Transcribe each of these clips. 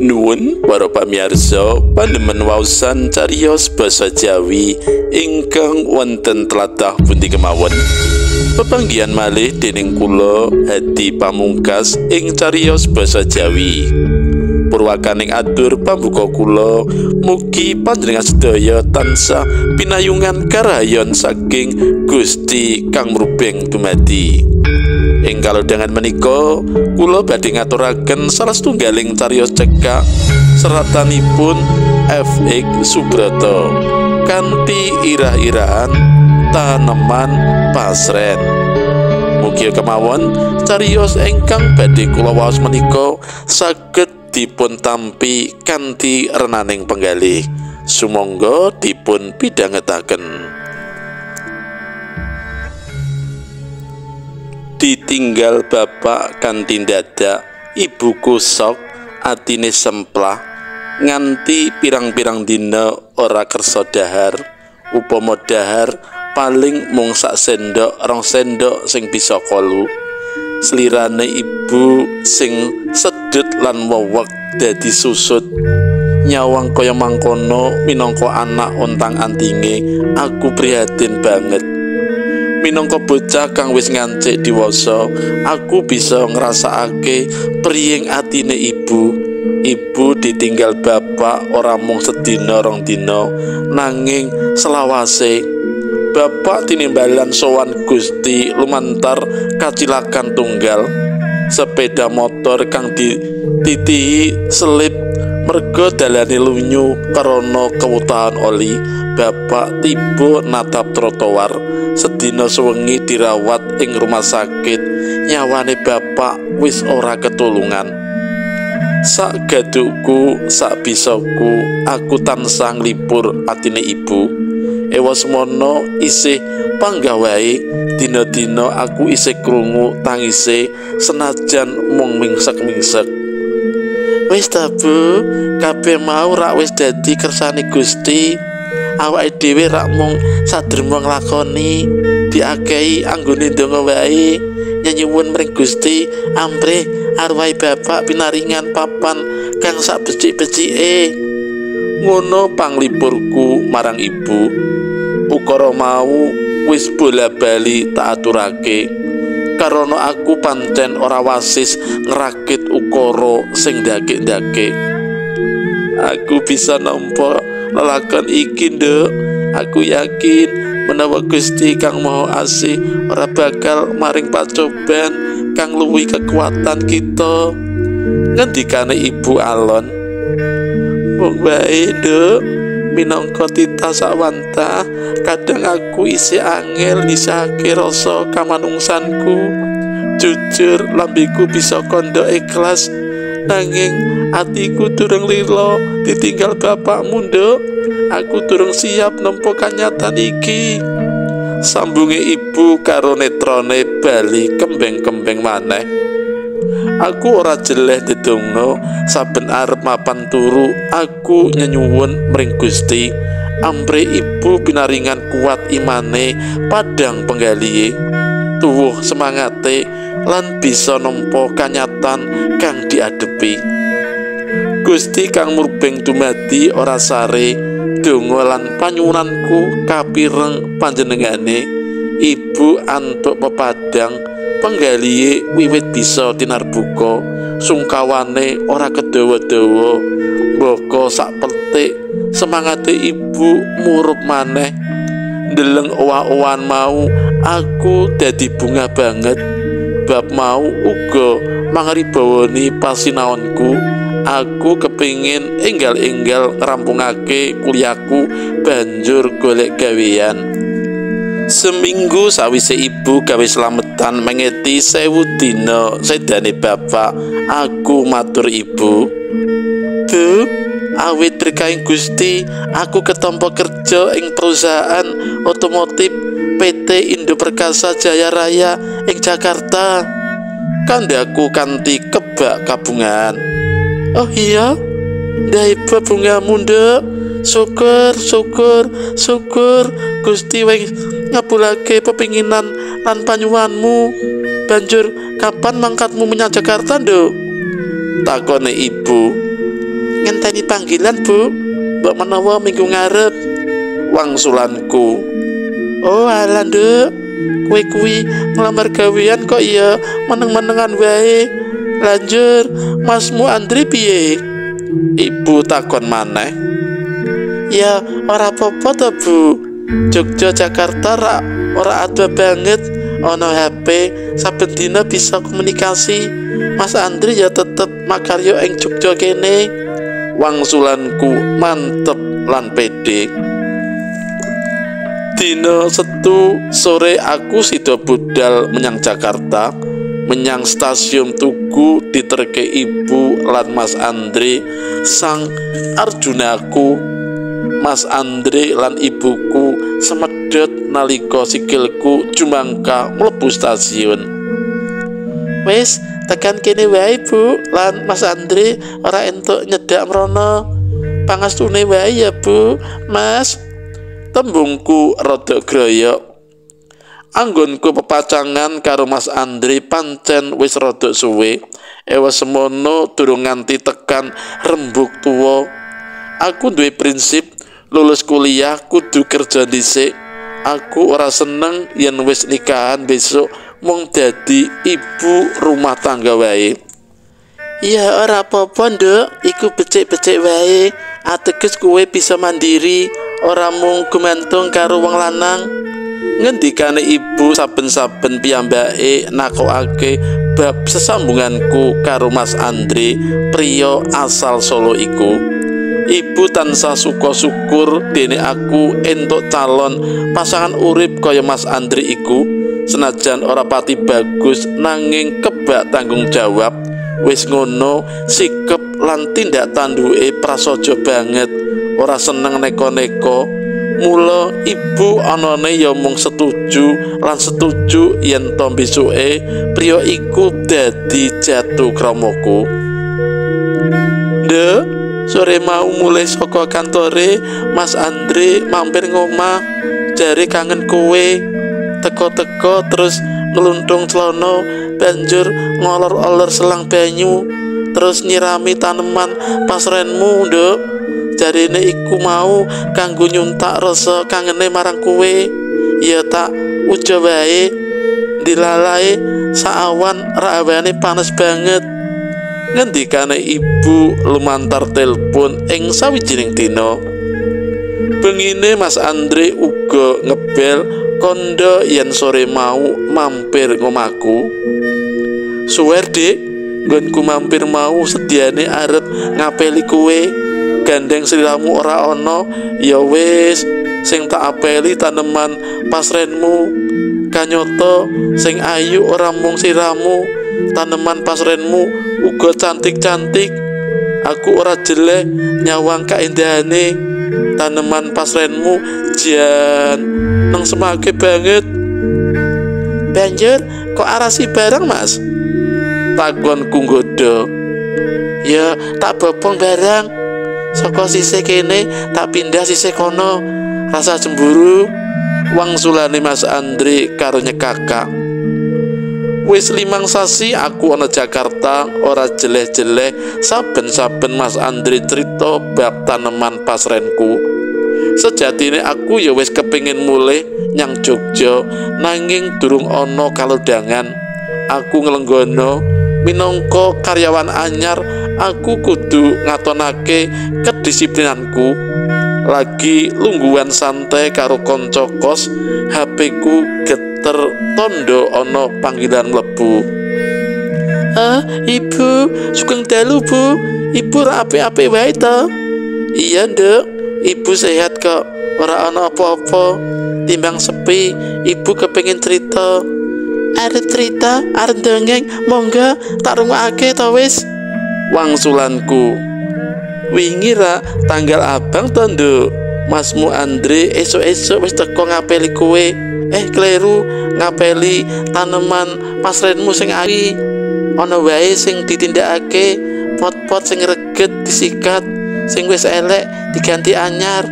Nuwun para pamirsa pandemen waosan cariyos basa Jawi ingkang wonten tlatah pundi kemawon. Pepanggihan malih dening kula Hadi Pamungkas ing cariyos basa Jawi. Purwakaning atur pambuka kula, mugi panjenengan sedaya tansah pinayungan karahayon saking Gusti kang mrubeng dumadi. Ing kalodhangan menika kula badhe ngaturaken salah setunggaling cariyos cekak seratanipun F.X. Subroto kanthi irah-irahan Taneman Pasren. Mugi kemawon cariyos ingkang badhe kula waos menika saged dipun tampi kanthi renaning penggalih. Sumangga dipun pidhangetaken. Ditinggal bapak kanthi dadak, ibuku sok atine semplah nganti pirang-pirang dina ora kersa dahar. Upama dahar paling mung sak sendok rong sendok sing bisa kolu. Slirane ibu sing sedut lan wewek dadi susut. Nyawang kaya mangkono minangka anak ontang-antinge, aku prihatin banget. Minangka bocah kang wis ngancik diwasa, aku bisa ngrasakake priying atine ibu. Ibu ditinggal bapak ora mung sedina rong dina, nanging selawase. Bapak tinimbalan sowan Gusti lumantar kacilakan tunggal. Sepeda motor kang dititihi selip merga dalane lunyu karana kewutahan oli. Bapak tiba natap trotoar. Sedina sewengi dirawat ing rumah sakit. Nyawane bapak wis ora ketulungan. Sak gadukku, sak bisaku, aku tansah nglipur atine ibu. Ewa semono isih panggah wae, dina-dina aku isih krungu tangise senajan mung mingsek-mingsek. Wis ta Bu, kabeh mau rak wis dadi kersane Gusti. Awake dhewe rak mung sadremo nglakoni, diakehi anggone ndonga wae. Nyenyuwun mring Gusti amrih arwahe bapak pinaringan papan kang sak becik-becike. Ngono panglipurku marang ibu. Ukara mau wis bola-bali tak aturake karana aku pancen ora wasis ngrakit ukara sing ndakik-ndakik. Aku bisa nampa lelakon iki, Nduk. Aku yakin menawa Gusti kang Maha Asih ora bakal maring pacoban kang luwih kekuatan kita. Ngendikane ibu alon. Mung wae, Nduk, minangka titah sawantah, kadang aku isih angel nyisihake rasa kamanungsanku. Jujur lambeku bisa kandha ikhlas, nanging atiku durung lila ditinggal bapakmu, Nduk. Aku durung siap nampa kanyatan iki. Sambunge ibu karo netrane bali kembeng-kembeng maneh. Aku ora jeleh dedonga saben arep mapan turu. Aku nyenyuwun mring Gusti amrih ibu pinaringan kuat imane, padhang penggalihe, tuwuh semangate lan bisa nampa kanyatan kang diadepi. Gusti kang murbeng dumadi ora sare donga lan panyuwunanku kapireng panjenengane. Ibu antuk pepadang penggalihe wiwit bisa tinarbuka, sungkawane ora kedawa-dawa, mbaka sak petik semangate ibu murup maneh. Ndeleng owah-owahan mau aku dadi bungah banget. Bab mau uga mangribawani pasinaonku. Aku kepingin enggal-enggal ngrampungake kuliahku banjur golek gawean. Seminggu sawise ibu gawe slametan mengeti 1000 dina sedane bapak, aku matur ibu, "Bu, awit berkahing Gusti, aku ketampa kerja ing perusahaan otomotif PT Indo Perkasa Jaya Raya ing Jakarta." Kandhaku kanthi kebak kabungan. "Oh iya, ndaiba bungamu, Nduk. Syukur, syukur, syukur Gusti wis ngabulake pepinginan lan panyuwanmu. Banjur kapan mangkatmu menyang Jakarta, Nduk?" takone ibu. Ngenteni panggilan, Bu. Mbok menawa minggu ngarep. Wangsulanku. Oh alah, Nduk. Kowe kuwi nglamar gawean kok ya meneng-menengan wae. Lanjur, Masmu Andri piye? Ibu takon maneh. Ya ora apa-apa to, Bu. Jogja Jakarta rak ora adoh banget, ana HP, saben dina bisa komunikasi. Mas Andri ya tetep makarya ing Jogja kene. Wangsulanku mantep lan pede. Dina Setu sore aku sida budal menyang Jakarta, menyang stasiun Tugu diterke ibu lan Mas Andri sang arjunaku. Mas Andri lan ibuku semedhot nalika sikilku jumangka mlebu stasiun. Wis tekan kene wae, Bu, lan Mas Andri ora entuk nyedak mrono. Pangestune wae ya, Bu, Mas. Tembungku rada groyok. Anggonku pepacangan karo Mas Andri pancen wis rada suwe. Ewa semono durung nganti tekan rembug tuwa. Aku duwe prinsip lulus kuliah kudu kerja dhisik. Aku ora seneng yen wis nikahan besok mung dadi ibu rumah tangga wae. Ya ora apa-apa, Nduk, iku becik-becik wae. Ateges kowe bisa mandiri, ora mung gumantung karo wong lanang. Ngendikane ibu saben-saben piyambake nakokake bab sesambunganku karo Mas Andri, priya asal Solo iku. Ibu tansah suka syukur dene aku entuk calon pasangan urip kaya Mas Andri iku. Senajan ora pati bagus nanging kebak tanggung jawab. Wis ngono sikep lan tindak tanduke prasaja banget, ora seneng neko-neko. Mula ibu anane ya mung setuju lan setuju yen to besuke priya iku dadi jatuh kramaku. Nduk, sore mau mulai saka kantore Mas Andri mampir ngomah, jare kangen kowe. Teko-teko terus ngluntung celana, banjur ngolor-olor selang banyu, terus nyirami taneman pasrenmu, Nduk. Jarine iku mau kanggo nyuntak rasa kangene marang kowe. Ya tak uja wae, dilalae saawan rawane panas banget. Ngendikane ibu lumantar telepon ing sawijining dina. Bengine Mas Andri uga ngebel kondo yen sore mau mampir ngomahku. Suwer, Dik, nggonku mampir mau sediane arep ngapeli kowe. Gandeng sliramu ora ana, ya wis sing tak apeli taneman pasrenmu. Kanyata sing ayu ora mung siramu, taneman pasrenmu uga cantik-cantik. Aku ora jeleh nyawang kaendahane taneman pasrenmu, jan nang semake banget. Banjur kok arasi bareng, Mas? Takonku nggodha. Ya tak bopong barang. Saka sisih kene tak pindah sisih kono. Rasa cemburu wangsulane Mas Andri karo nyekakak. Wis 5 sasi aku ana Jakarta ora jeleh-jeleh saben-saben Mas Andri crita bab taneman pasrenku. Sejatine aku ya wis kepingin mulih nyang Jogja nanging durung ana kalodhangan. Aku nglenggono minangka karyawan anyar, aku kudu ngatonake kedisiplinanku. Lagi lungguhan santai karo kanca kos, HP ku geter tondo ana panggilan mlebu. Ibu, sugeng dalu, Bu. Ibu ora apik-apik wae to? Iya, Nduk, ibu sehat kok, ora ana apa-apa. Timbang sepi, ibu kepengin cerita. Arep cerita, arep dongeng, monggo tak rungokake to wis. Wangsulanku. Wingi ra tanggal abang to, Nduk. Masmu Andre esuk-esuk wis teko ngapeli kowe. Kleru, ngapeli taneman pasrenmu sing ayu. Ana wae sing ditindakake, pot-pot sing reget disikat, sing wis elek diganti anyar.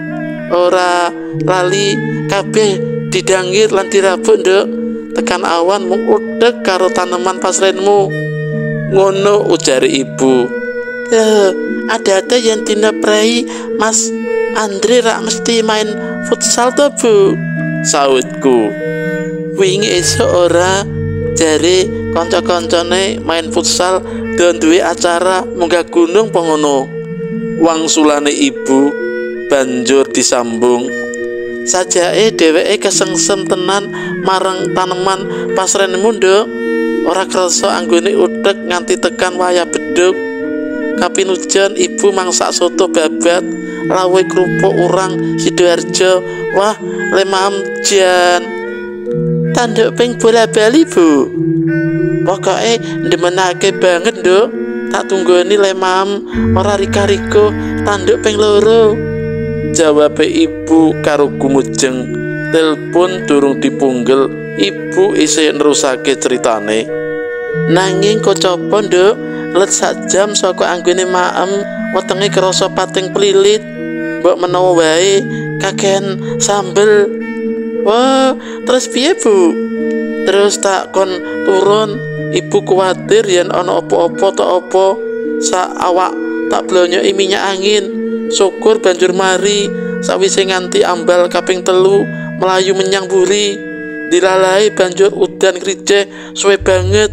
Ora lali kabeh didanggir lan dirabuk, Nduk. Tekan awan mung udhek karo taneman pasrenmu. Ngono ujare ibu. Lho, adate yen dina prei Mas Andre rak mesti main futsal to, Bu? Sautku. Wingi esuk ora, jare kanca-kancane main futsal do duwe acara munggah gunung apa ngono. Wangsulane ibu banjur disambung. Sajake dheweke kesengsem tenan marang taneman pasrenmu, Nduk. Ora krasa anggone utek nganti tekan wayah beduk. Kapinujan ibu mangsak soto babat, lawuhe kerupuk urang Sidoarjo. Wah, lemam jan. Tanduk ping bola-bali, Bu. Pokoke ndemenake banget, Nduk. Tak tunggoni lemam ora rika-rika tanduk ping 2. Jawabe ibu karo gumujeng. Telpon durung dipunggel, ibu isih nerusake ceritane. Nanging kocapa, Nduk, let sak jam saka anggone maem, wetenge krasa pating plilit. Mbok menawa wae kakehan sambel. Wah, terus piye, Bu? Terus tak kon turun, ibu kuwatir yen ana apa-apa ta apa. Sak awak tak blonyoki minyak angin. Syukur banjur mari, sawise nganti ambal kaping 3 melayu menyang buri. Dilalai banjur udan ngrijeh suwe banget.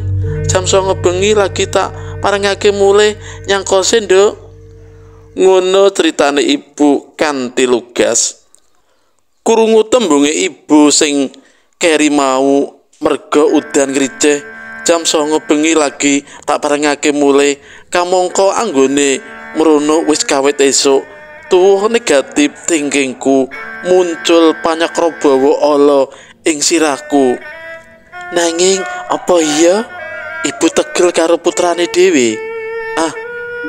Jam 9 bengi lagi tak parengake mulih nyang kose, Nduk. Ngono critane ibu kanthi lugas. Krungu tembunge ibu sing keri mau merga udan ngrijeh jam 9 bengi lagi tak parengake mulih, kamangka anggone mrono wis kawit esuk. Tuwuh negatif thinkingku muncul panyakrabawa ala ing sirahku. Nanging apa iya ibu tegel karo putrane dhewe? Ah,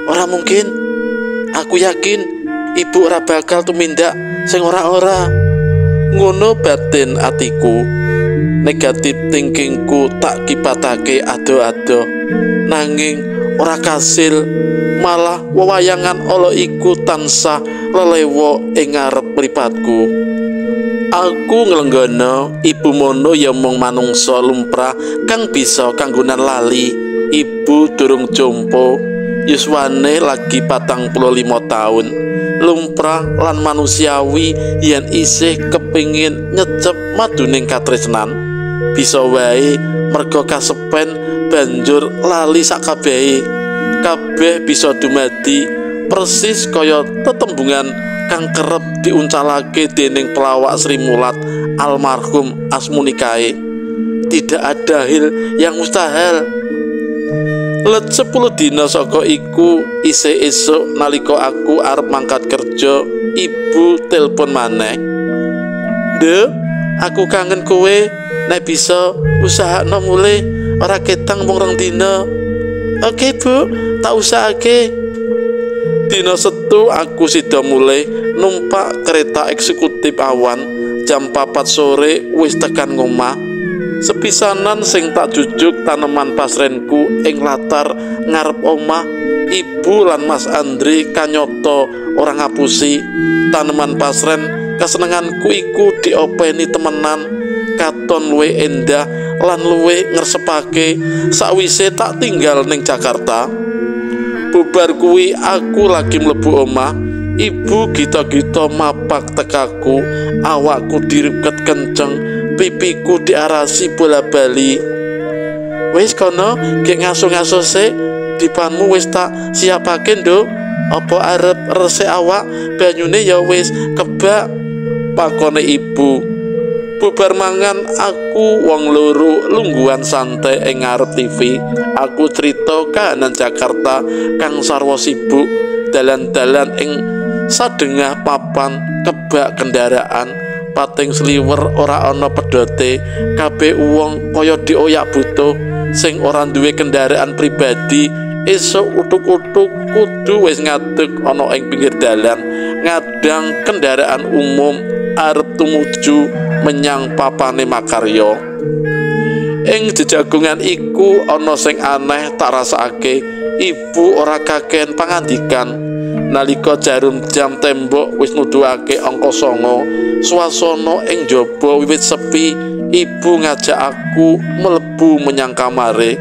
ora mungkin. Aku yakin ibu ora bakal tumindak sing ora-ora. Ngono batin atiku. Negatif thinkingku tak kipatake ado-ado. Nanging ora kasil, malah wewayangan ala iku tansah lelewa ing ngarep mripatku. Aku nglenggono ibu mono ya mung manungsa lumrah kang bisa kanggonan lali. Ibu durung jompo, yuswane lagi 45 taun. Lumrah lan manusiawi yen isih kepingin nyecep maduning katresnan. Bisa wae merga kasepen banjur lali sakabehe. Kabeh bisa dumadi persis kaya tetembungan kang kerep diuncalake dening pelawak Sri Mulat almarhum Asmunikae. Tidak ada hal yang mustahil. Let 10 dina saka iku isih esuk nalika aku arep mangkat kerja, ibu telepon maneh. Nduk, aku kangen kowe, nek bisa usahakno mulih, ora ketang mung 2 dina. Oke, Bu, tak usahake. Dina Setu aku sida mulih numpak kereta eksekutif awan jam 4 sore wis tekan ngomah. Sepisanan sing tak jujuk taneman pasrenku ing latar ngarep omah, ibu lan Mas Andri kanyata ora ngapusi. Taneman pasren kasenenganku iku diopeni temenan, katon luwih endah lan luwih ngresepake sakwise tak tinggal ning Jakarta. Bubar kuwi aku lagi mlebu omah, ibu gita-gita mapak tekaku, awakku diruket kenceng, pipiku diarasi bola-bali. Wis kono gek ngaso-ngaso sik, dipanmu wis tak siapake, Nduk. Apa arep resik awak, banyune ya wis kebak, pakone ibu. Bubar mangan aku wong loro lungguhan santai ing ngarep TV. Aku crita kahanan Jakarta kang sarwa sibuk, dalan-dalan ing sadengah papan kebak kendaraan, pating sliwer ora ana pedote, kabeh wong kaya dioyak butuh. Sing ora duwe kendaraan pribadi esuk utuk-utuk kudu wis ngadeg ana ing pinggir dalan, ngadang kendaraan umum arep tumuju menyang papane makarya. Ing jejagongan iku ana sing aneh tak rasakake. Ibu ora kakehan pangandikan. Nalika jarum jam tembok wis nuduhake angka 9, swasana ing jaba wiwit sepi. Ibu ngajak aku mlebu menyang kamare.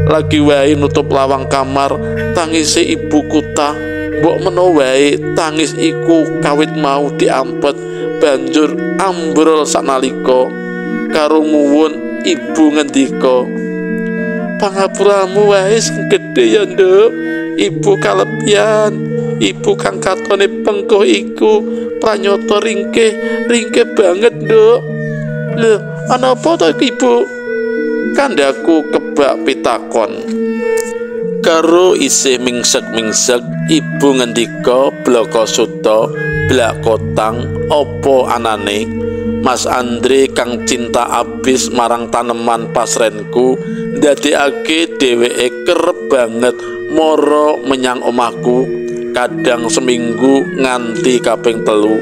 Lagi wae nutup lawang kamar, tangise ibu kutah. Mbok menawa wae tangis iku kawit mau diampet, banjur ambrol sanalika. Karo nguwun ibu ngendika, "Pangapuramu wae sing gedhe ya, Nduk. Ibu kalebihan, ibu kang katone pengkuh iku pranyata ringkih, ringkih banget, Nduk." "Lho, ana apa to Ibu?" kandhaku kebak pitakon. Karo isih mingsek-mingsek, ibu ngendika blaka suta, blak kotang, apa anane? Mas Andre kang cinta abis marang taneman pasrenku ndadekake dheweke kerep banget mara menyang omahku, kadang seminggu nganti kaping 3.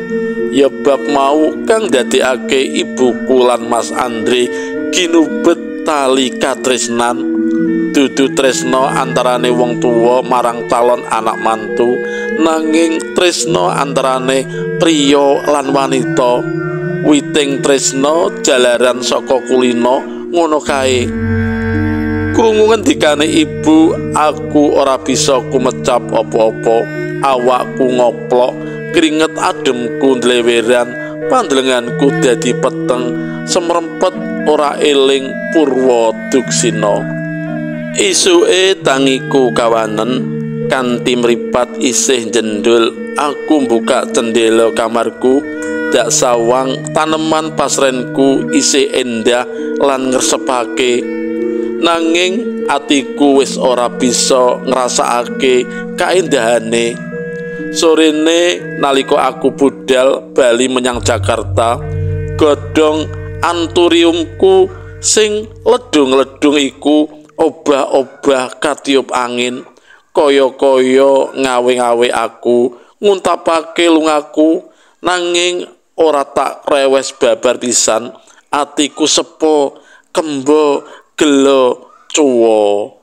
Ya bab mau kang ndadekake ibuku lan Mas Andre ginubet tali katresnan. Dudu tresno antarane wong tuwa marang calon anak mantu, nanging tresno antarane priya lan wanita. Witing tresno jalaran saka kulina ngono kae. Krungu ngendikane ibu, aku ora bisa kumecap apa-apa. Awakku ngoplok, kringet ademku ndleweran, pandelenganku dadi peteng, semrempet ora eling purwa duksina. Isuke tangiku kawanen, kanthi mripat isih njendul, aku mbuka cendela kamarku, dak sawang taneman pasrenku isih endah lan ngresepake. Nanging atiku wis ora bisa ngrasakake kaendahane. Sorene nalika aku budal bali menyang Jakarta, godhong anturiumku sing ledung-ledung iku obah-obah katiup angin, kaya-kaya ngawe-ngawe aku, nguntapake lungaku, nanging ora tak rewes babar pisan. Atiku sepo, kembo, gelo, cuwa.